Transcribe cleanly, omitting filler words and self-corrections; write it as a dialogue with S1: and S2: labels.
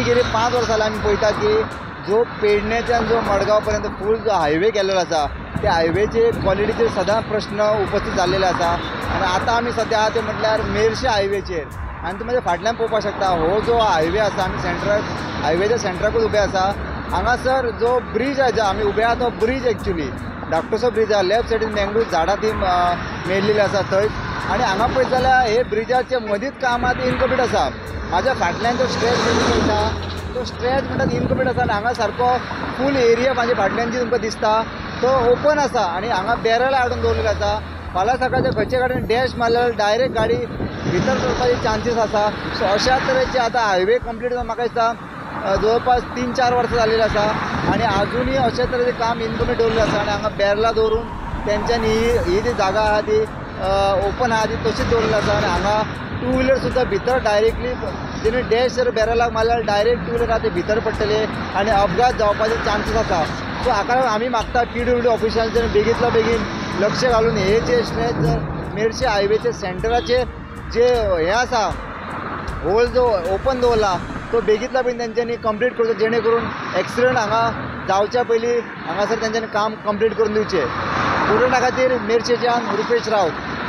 S1: गेली 5 वर्सां जालीं आमी पळयता की जो पेडण्याच्यान जो मडगांव पर्यंत फूल जो हायवे केल्लो आसा त्या हायवेचे क्वॉलिटीचेर सदांच प्रश्न उपस्थित जाल्लेले आसा. आनी आतां आमी सद्या आहा ते म्हटल्यार मेरशे हायवेचेर. आनी तुमी म्हाज्या फाटल्यान पळोवपाक शकता हो जो हायवे आसा आमी सेंट्राक हायवेच्या सेंट्राकूच उबे आसा. हांगासर जो ब्रीज आसा आमी उबे आहा तो ब्रीज एक्चुली धाकटोसो ब्रीज आसा. लेफ्ट सायडीन मँग्रूव झाडां ती मेळ्ळेली आसा थंय. आनी हांगा पळयत जाल्यार हे ब्रिजाचे मदींच काम आहा तें इनकम्प्लीट आसा. म्हाज्या फाटल्यान जो स्ट्रेच पळयता तो स्ट्रेच म्हणटात इनकम्प्लीट आसा. आनी हांगा सारको फूल एरिया म्हाज्या फाटल्यान जी तुमकां दिसता तो ओपन आसा आनी हांगा बॅरल हाडून दवरलेले आसा. फाल्यां सकाळच्या खंयचे कडेन डॅश मारल्यार डायरेक्ट गाडी भितर सरपाचे चान्सीस आसा. सो अशा तरेचे आतां हायवे कंप्लीट जावन म्हाका दिसता जवळपास 3-4 वर्सां जाल्लेली आसा आनी आजुनूय अशे तरेचें काम इनकम्प्लीट दवरलेलें आसा. आनी हांगा बॅरलां दवरून तेंच्यांनी ही जी जागा आहा ती ओपन आहा ती तशीच दवरलेली आसा. आनी हांगा टू व्हिलर सुद्दां भितर डायरेक्टली जेणे डॅश जर बॅरलाक मारल्यार डायरेक्ट टू व्हिलर आहा ते भितर पडटले आनी अपघात जावपाचे चान्सीस आसा. सो हाका लागून आमी मागता PWD ऑफिशांचेर बेगींतल्या बेगीन लक्ष घालून हे जे स्ट्रेच जर मेरशे हायवेचे सेंटराचेर जे हें आसा होल जो ओपन दवरला तो बेगींतल्या बेगीन तेंच्यांनी कंप्लीट करचो, जेणे करून एक्सिडंट हांगा जावच्या पयलीं हांगासर तेंच्यांनी काम कंप्लीट करून दिवचें. पुरवणा खातीर मेरशेच्यान रुपेश राऊत.